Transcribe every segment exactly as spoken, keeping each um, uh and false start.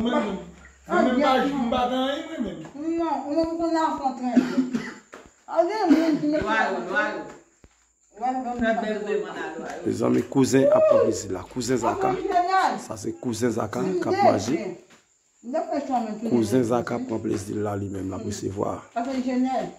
Mwen menm, mwen menm pa, m pa gen anyen mwen menm. Non, ou menm konn afon trè byen. A gen moun ki met Lwa yo, lwa yo. Lwa yo ban m Fè bèl demann a lwa yo. Mezanmi, kouzen ap pran plezi la. Kouzen Zaka. Sa se kouzen Zaka k ap manje. Kouzen Zaka pran plezi l la li menm, l ap resevwa. Sa se Jenèl.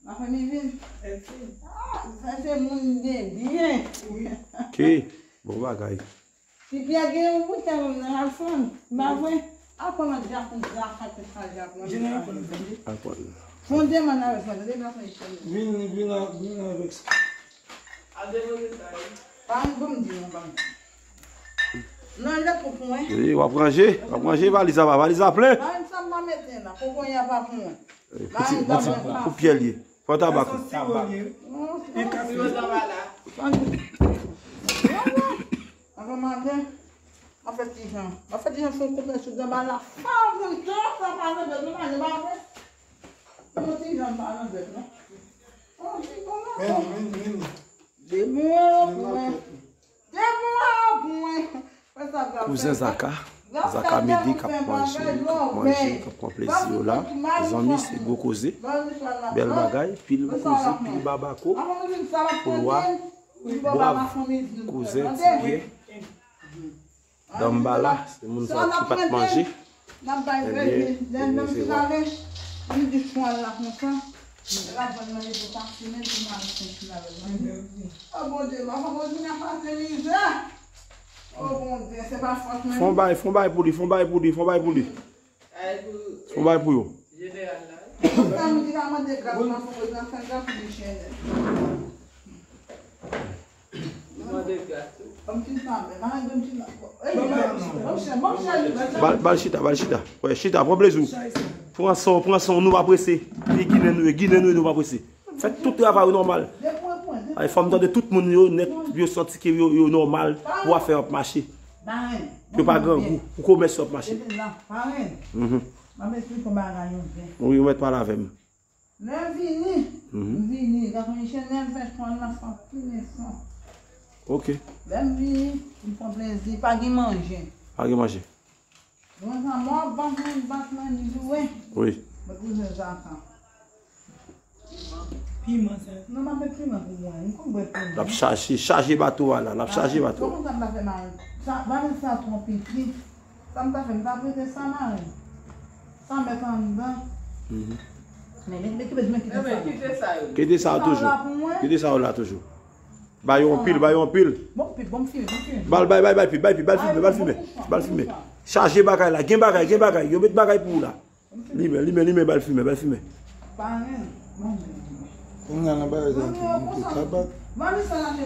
Mwen fè m vin. Ah, sa se moun de byen. Ok, bon bagay. Si Pyè gen yon boutèy nan Alfon, ba vre. Aprann an Japon, Japon, Japon. Fon demann avè sa, tande, pa fè chèn. Vin, vin, vin avèk sa. Pa yon bon di yon bagay. Non, lè pou pou mwen. Wi, w ap ranje, w ap ranje valiz la, valiz la plen. Mwen sa m pa mete la, pou konnya pa pou mwen. Piti, piti, pou Pyè l ye. Fò tabak. Sa se siwo l ye. E kafe. Anvan maten, mwen fè ti jan. Mwen fè ti jan fon koupe sou granba la. Fò pou tan sa pa nan bèt, nou pa nan bèt. Mwen ti jan pa nan bèt, non. Mwen ti bon la. Men, men, men. De bon an pou mwen. Kouzen Zaka, Zaka Midi k ap manje, k ap manje, k ap pran plezi yo la. Zanmi, se gwo koze. Bèl bagay, pil koze, pil babako. Pou lwa, bwav, kouzen, Ti Pyè, Danmbala, se moun sa ki pa t manje. N ap bay veye, lè menm si lave, li di chwal la konsa. Lè l ap vann manje pou pa simen, pou mari kontinye avè l manje. O Bondye, mwen pa kontinye pase mizè. O Bondye, se pa fòt mwen. Fon bay, fon bay pou li, fon bay pou li, fon bay pou li. Fon bay pou yo. Jeneral la. Konsa, nou di la mande gras, mwen fon bezwen fè gras pou li chèlè. Bal, bal chita, bal chita. Wè, chita, pran plezi w. Pran san w, pran san w, nou pa prese. Li Ginen nou ye, Ginen nou ye, nou pa prese. Fè tout travay yo nòmal. Ay, fò m tande tout moun yo nèt, yo santi ke yo, yo nòmal pou afè yo ap mache. Yo pa grangou, pou komès yo ap mache. Mhm. Wi, ou mèt pale avè m. Lè m vini, m vini, gade yon chenèl fè chwal nan san pil enfan. Ok. Lè m vini, m pran plezi, pa gen manje. Pa gen manje. Mwen sa mò, bat mwen, bat mwen, ni joure. Wi. Mwen kouzen Zaka. Piman sa. Non, m ap met piman pou mwen. M konn bwè piman. L ap chaje, chaje bato a la, l ap chaje bato a. Konn sa m ta fè mari. Sa, valiz sa twò piti. Sa m ta fè, m ta prete sa mari. Sa m met anndan. Mhm. Men, men, men, kite, men, kite sa yo. Kite sa yo toujou. Kite sa yo la toujou. Ba yo anpil, ba yo anpil. Bon, pi, bon, m fini, m fini. Bal, bay, bay, bay, pi, bay, pi, bal fimen, bal fimen, bal fimen. Chaje bagay la, gen bagay, gen bagay. Yo met bagay pou ou la. Limen, limen, limen, bal fimen, bal fimen. Kounye a nan bagay sa, m te tabak. Mezanmi,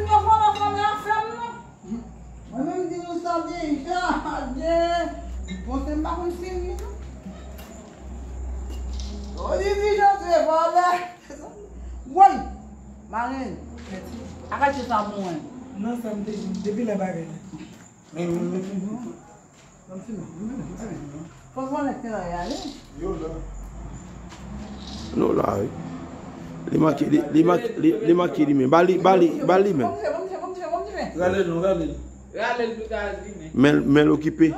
nan vòlè, vòlè afè m non. Mwen menm di nou sa deja, adye. Bon, se m pa konn fini non. Olivier José vòlè. Woy! Marenn. Akache sa pou mwen. Non, sa m te di, depi lè bagay la. Fò vòlè k te la, y ale. Yo la. Nou la, wi. Li manke, li, li manke, li, li manke li men. Ba li, ba li, ba li men. Rale l non, rale l. Rale l pou ta di men. Men, men l okipe.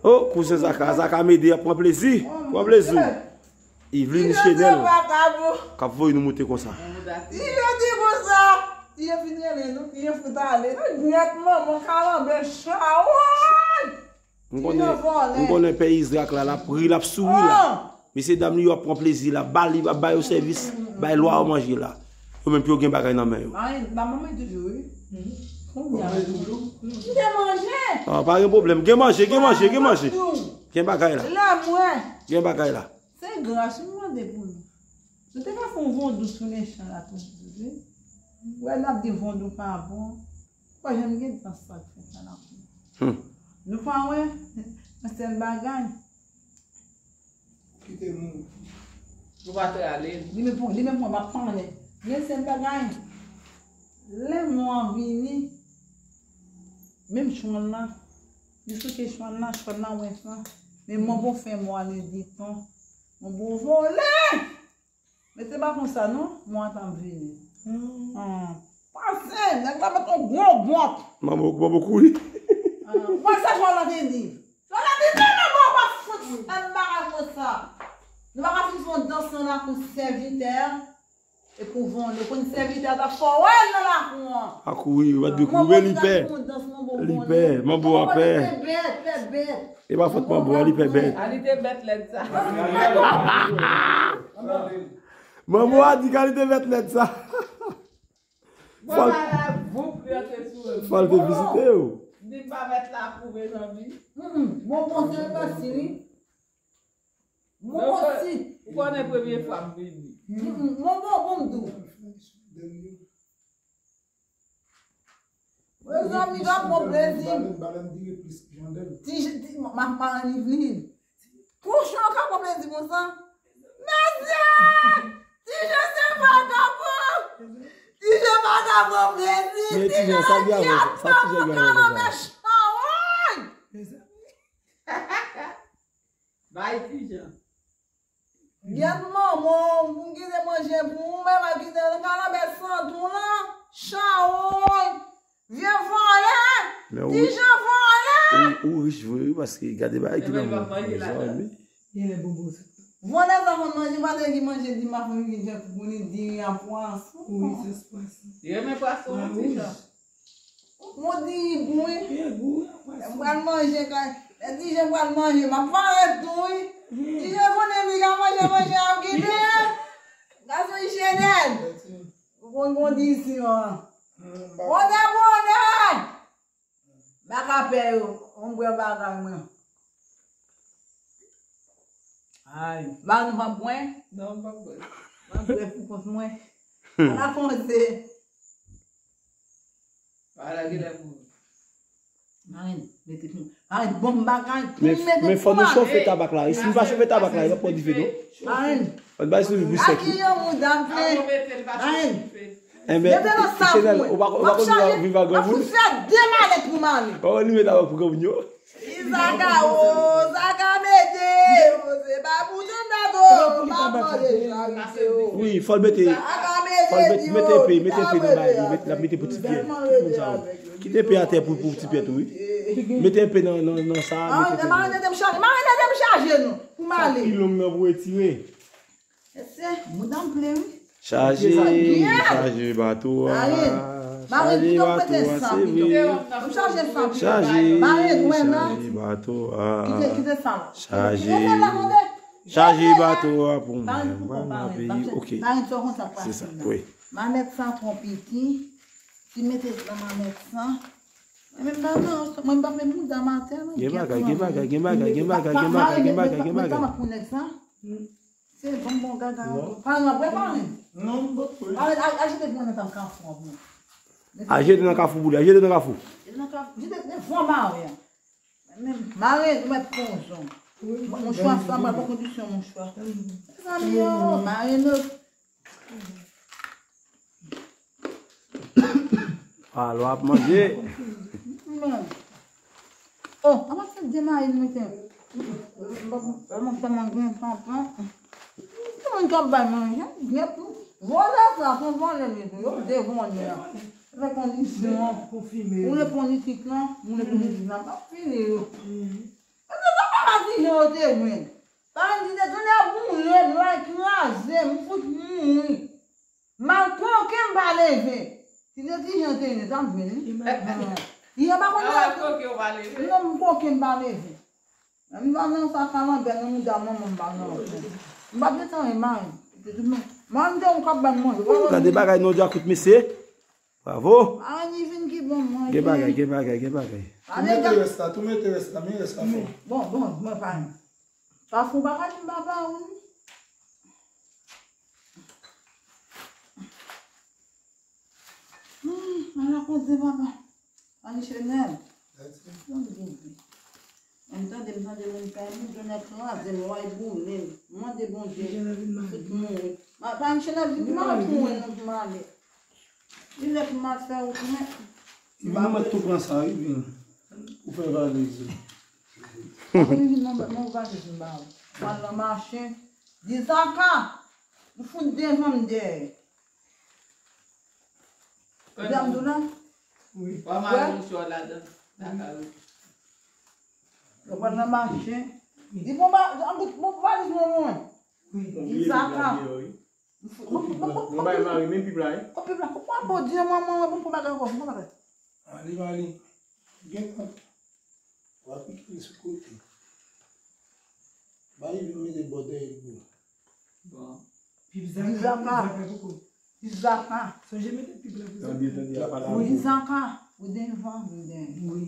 O, kouzen Zaka, Zaka Midi ap pran plezi. Pran plezi w. Yveline Chenel k ap voye nou moute konsa. Li yo di konsa. Li yo fin rele nou, li yo fout ale. Nèt manman kalanbè chawòy. M konnen, m konnen pè Izrak la, l ap ri, l ap souri la. Mesye dam li yo ap pran plezi la, ba li, ap ba yo sèvis, bay lwa yo manje la. Yo menm pou yo gen bagay nan men yo. Ba manman toujou, wi. Konbyen toujou? M te manje. Ah, pa gen pwoblèm. Gen manje, gen manje, gen manje. Gen bagay la. Lè mwen. Gen bagay la. Se gras ou mande pou nou. Nou te ka fè yon vondou sou lechan la tou, wi. Wè, n ap di vondou pa bon. Pa janm gen tan sa k fè sa la pou nou. Hmm. Nou pa wè, yon sèl bagay. Kite nou. Nou pa te ale. Li menm pou, li menm pou m ap pale. Men sèl bagay. Lè mò an vini, menm chwal la, li souke chwal la, chwal la wè sa. Men mò bon fè mò ale ditan. Mò bon vole! Men se pa konsa non, mò an t ap vini. Hmm. Pase, nèg la met yon gwo bòt. Manbo, manbo kouri. Ah, Sa w la te di. Sa w la te di, non, non, bon, w ap fout fè m bagay konsa. Nou pa ka fin fè yon dans nan lakou sèvitè. E pou von, nou konn sèvitè a t ap fè wè l nan lakou an. A kouri, yo pa t dwe kouri, men li pè. Li pè, manbo a pè. Pè bèt, pè bèt. E pa fòt manbo a, li pè bèt. A, li te bèt lèd sa. Manbo a di kalite bèt lèd sa. Fò l te vizite yo. Li pa mèt lakou, mezanmi. Bon, bon, se pase, wi. Bon, bon, si. Ou konnen premye fwa m vini. Bon, bon, bon, m di w. Mezanmi, ka pran plezi. Ti, ti, ma, ma, Evelyn. Kouchon ka pran plezi konsa. Mesye! Ti Jan se vagabon! Ti Jan vagabon plezi! Men Ti Jan, sa gen avè sa? Sa Ti Jan gen avè sa? Bay Ti Jan. Gèt manman w, pou m kite manje pou ou, men pa kite kalanbè sant ou lan. Chawoy! Vye vòlè! Ti Jan vòlè! Ou, ou rich vre, wi, paske gade bagay ki nan men w. Mezanmi. Genlè bonbon sa. Vòlè sa konn manje, pa te ki manje di m ap vin fè pou li diri a pwason. Wi, sòs pwason. Li renmen pwason, Ti Jan. Mwen di li gou, wi. Li gou, wi, pwason. M pral manje, kan, lè Ti Jan pral manje, m ap parèt tou, wi. Ti Jan konnen li ka manje, manje ap kite. Gason Chenèl. Ou konn kondisyon an. Bonè, bonè! Baka pè yo, on bwè bagay mwen. Ay, ba nou pa bwè? Non, m pa bwè. Mwen bwè pou kont mwen. Ala fonse. Ala genlè pou. Marenn, mete pou. Marenn, bon bagay. Men fò nou chofe tabak la. E si nou pa chofe tabak la, e pa pran dife, non? Marenn. Fò n bay sou li pou sèk, wi. Aki yon mouda m fè. Marenn. Enben, Chenèl, ou pa, ou pa konn viv ak granmoun? M ap fè de malèt pou m ale. Ou pa konn li met avèk pou granmoun yo? Ki sa ka, o, sa ka mete, o, se pa pou tande do, pa mande charite, o. Wi, fò l mete, fò l mete, mete epe, mete epe nan bagay li, mete, l ap mete pou ti pyè, tout moun sa yo. Kite epe atè pou, pou ti pyè tou, wi. Mete epe nan, nan, nan sa, mete epe nan. Marenn ede m chaje, marenn ede m chaje nou, pou m ale. Sa pi long nan pou retire. Mesye, mouda m ple, wi. Chaje, chaje bato a. Marenn, marenn, chaje pito m bato prete a, san pito. Sèvi. M chaje san pito. Chaje, marenn, wè la. Chaje bato a. Kite, kite sa la. Chaje. Kite sa la, tande. Chaje bato a pou mwen. Marenn, pou mwen, marenn, peyi. Ok. Marenn, sa w konn sa k pase la. Se sa, wi. Manèt sa twò piti. Ti mete nan manèt sa. E menm bagay, mwen m pa fè mouda m atè, non. Gen bagay, gen bagay, gen bagay, gen bagay, gen bagay, gen bagay, gen bagay. Mwen pa pou nèg sa. Se bonbon gaga. Non. Paran, bwè paran. Non, m p ap bwè. Paran, al, al jete pou mwen nan tann kafou an pou mwen. Al jete nan kafou pou li, al jete nan kafou. Jete nan kafou, jete devan mare a. Men mare, ou mèt pran zon. Wi, mouchwa sa, mwen pa kondisyon mouchwa. Mezanmi yo, mare nou. A, lè w ap manje. Non. Oh, apa se de mari nou te. Mwen kòman gen papa. Ki moun k ap bay manje? Gen pou vòlè sa, se vòlè li tou. Yo devòlè a. Fè kondisyon. Ou le politik lan, ou le politik lan. Pa fini yo. Epi sa pa matijan yo te jwenn. Pa di de tounen boule, lwa kraze, m fout mouri. Mal koke m pa leve. Si se Ti Jan te ye, sa m jwenn, wi. Ti Jan pa konn leve. Non, m koke m pa leve. M pa nan sa kalanbè nan mouda manman m pa nan. M pa gentan remare. Mande yon kòb ban mwen. Gade bagay non djakout mesye. Bravo. Ann vin ki bon manje. Gen bagay, gen bagay, gen bagay. Tou mete rès la, tou mete rès la, men rès la fò. Bon, bon, mwen pa. Kafou pa ka di m papa ou. Hmm, ala koze papa. Ann Chenèl. Bon, bon, bon. M tande, m tande moun pa moun, Chenèl kraze m, wè boule m. Mande Bondye, tout moun. Pa Ann Chenèl vin mal pou mwen, non, pou m ale. Li lè pou m al fè wout mwen. Vin nou mèt tou pran sa, wi, vin. Ou fè valiz ou. Vin, vin, non, non, valiz m ba ou. Pral nan mache. Di Zaka, ou fout devan m dèyè. Ou di a m di w la? Wi. Ou pa mare mouchwa ladan. Zaka, wi. Yo pral nan mache. Li pran ba, an bout, bon, valiz mwen, mwen. Izaka. Mwen bay mari menm pip la, wi. Kon pip la, kon pran bon Dye, manman, mwen, bon, kon bagay, bon, bagay. Ale, ale. Gen tan. W ap kite l sou kote. Ba li vin mete bò dèyè l pou. Bon. Pip Zaka, Zaka. Pip Zaka koko. Pip Zaka. Sonje mete pip la pou Zaka. Tande, tande, y ap pale avè w. Wi, Zaka. Ou devan, ou devan. Wi.